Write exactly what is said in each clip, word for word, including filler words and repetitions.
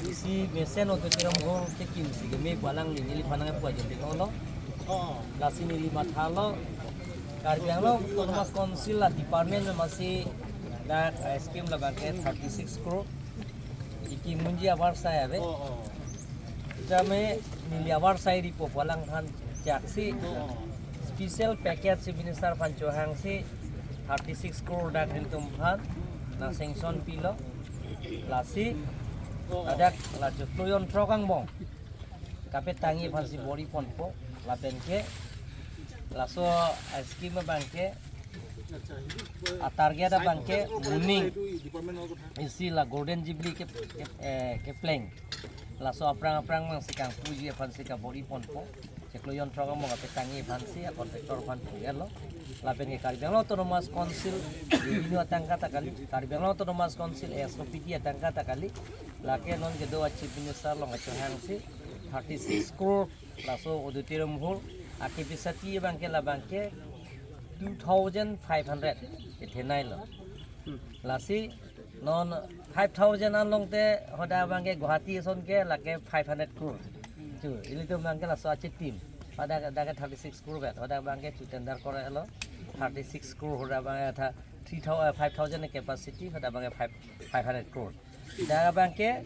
Isi mesen auditorium hall kekim si keme pu alangli neliphan nangpu ajoine olo. Lasi neli mathalo Karbi Anglong Autonomous Council a department masi dak, eh, scheme labang ke thirty six crore. Ikim unji avarsai ave. Jame neli avarsai ripo pu alangphan jaksi special package si minister aphan chohangsi thirty six crore dak nelitum aphan nang sanction pilo. Lasi ladak la chiklo jon throk angbong kapetangji aphansi bor-iponpo lapen ke laso, eh, scheme abang ke a target abang ke moning isi la Golden Jubilee ke, ke, eh, kepleng. Laso aphrang aphrang mangsi kangpuji aphansi kabor-iponpo. Chiklo jon throk angbong kapetangji aphansi a contractor aphan pu-etlo. Lapen ke Karbi Anglong Autonomous Council revenue atangka ta kali, Karbi Anglong Autonomous Council S O P T atangka ta kali. Lake non kedo a Chief Minister along achohangsi thirty six crore laso auditorium hall a capacity abang ke labang ke two thousand five hundred kethenei lo. Lasi non five thousand along te hoda abang ke Guwahati ason ke lake five hundred crore. Chu, ilitum abang ke laso achitim. Hoda dak ke thirty six crore vet. Hoda abang ke chu tender kore lo. Thirty six crore hoda abang ke tha three thousand, eh, five thousand capacity, hoda abang ke five, five hundred crore. Dak abang ke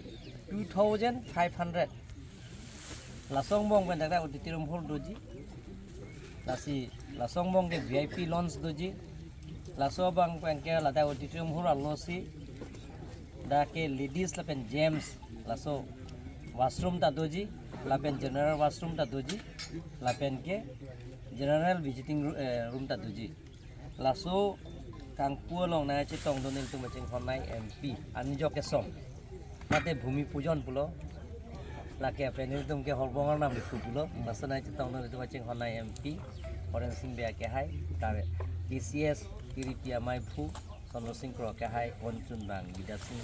two thousand five hundred. Laso angbong pen dak auditorium hall doji. Lasi laso angbong ke V I P lounge doji. Laso abang pen ke ladak auditorium hall arlo si dak ke ladies lapen gents laso washroom ta doji, lapen general washroom ta doji, lapen ke general visiting ru-, eh, room ta doji. Laso kangpu along nangchetongdun nelitum kachinghon nai M P anijok kesom. Mate Bhumi Pujon pulo. Lake pen nelitum ke horbong arnam lipu pulo. Laso nangchetongdun nelitum kachinghon nai M P Horen Sing Bey akehai, kare K C S kiripi amei aphu Sondro Sing Kro akehai, Konchun bang Bidya Sing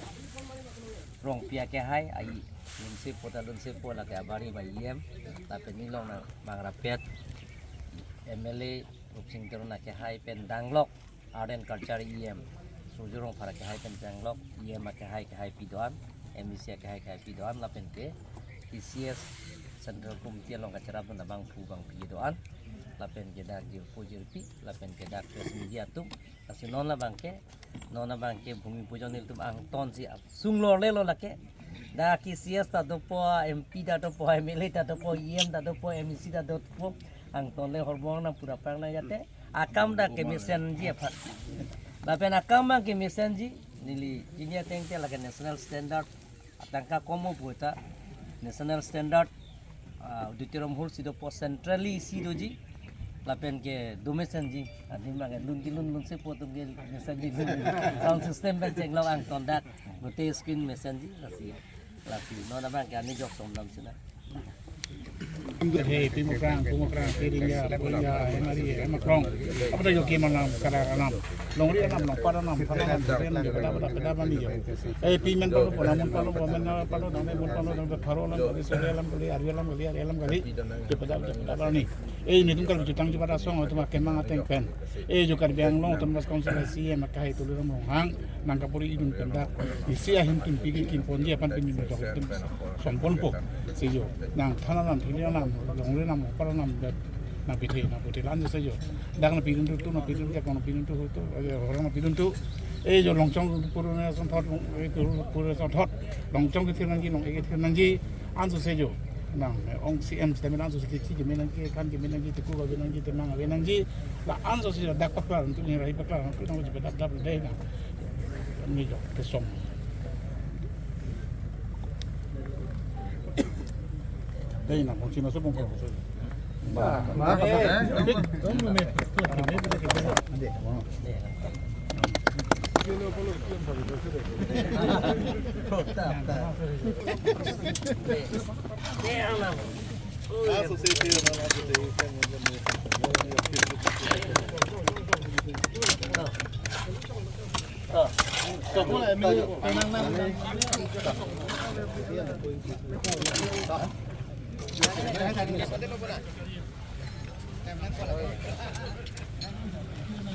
Rongpi akehai, ai lunsepo ta lunsepo lake abari ba E M, lapen nilong nang bang rapet M L A Rupsing Teron akehai pen danglok Art and Culture E M Surjya Rongphar akehai pen danglok, E M akehai kehai pi do-an, M A C akehai kehai pi do-an, lapen ke K C S Central Committee along kacherapdun abangphu bangpi do-an, lapen ke dak jirpo jirpi, lapen ke dak press media atum, lasi non labang ke, non labang ke Bhumi Pujon nelitum angton si ap-, sung lorle lo lake. Dak K C S ta dopo, M P ta dopo, M L A ta dopo, E M ta dopo, M A C ta dopo. Angton le horbong arnam pura pang na jate. Akam dak kemesenji aphan. Lapen akam abang kemesenji, neli chini ateng te lake national standard atangka komo puta national standard, ah, auditorium hall si dopo, centrally isi doji. Lapen ke domesenji, adim abang lun kelun lunsepo atum ke mesenji lun. Sound system pen chenglok angton dak. Gote screen mesenji, lasi. Lasi non abang ke anijok somdam sina. Hei, pimo prang, pimo prang, piring ya, puring ya, emari, emakrong. Apa ta yoki manam, kadar anam. Longri anam, longpar anam, phan anam, phan anam, peda, peda, peda bani ya. Eh, pimen palo, pona mun palo, women palo, dame mun palo, dame pharo alam kali, sore alam kali, ari alam kali, ari alam kali. Peda, peda, peda bani. Eh, nelitum kali jutang jubat asong, atum akemang ateng pen. Eh, jo Karbi Anglong Autonomous Council C E M akehai Tuliram Ronghang nangkapuri idun pen dak isi ahin tun pigi kimponji aphan pini mejok tum somponpo. Si jo nangthan anam, thili anam, longri anam, longpar anam, dak nangpithe, nangpithe la-an jo si jo. Dak nangpidun tu, nangpidun tu, nangpidun tu, tu, eh, orang nangpidun tu. Eh, jo Longchong puru ne asonthot, eh, puru, puru asonthot. Longchong kethir nangji, long-e kethir nangji. Anso si jo. Nang, eh, ong C M sitame anso si kechi keme nangji, kan keme nangji, teku keme nangji, temang keme nangji. La-anso si jo dak paklar, untuk ni rai paklar, untuk nang jepet dak dak dei na. Ni jo, kesom. Dei na, kong china so bong ko. Ba, ba, ba, eh, eh, eh.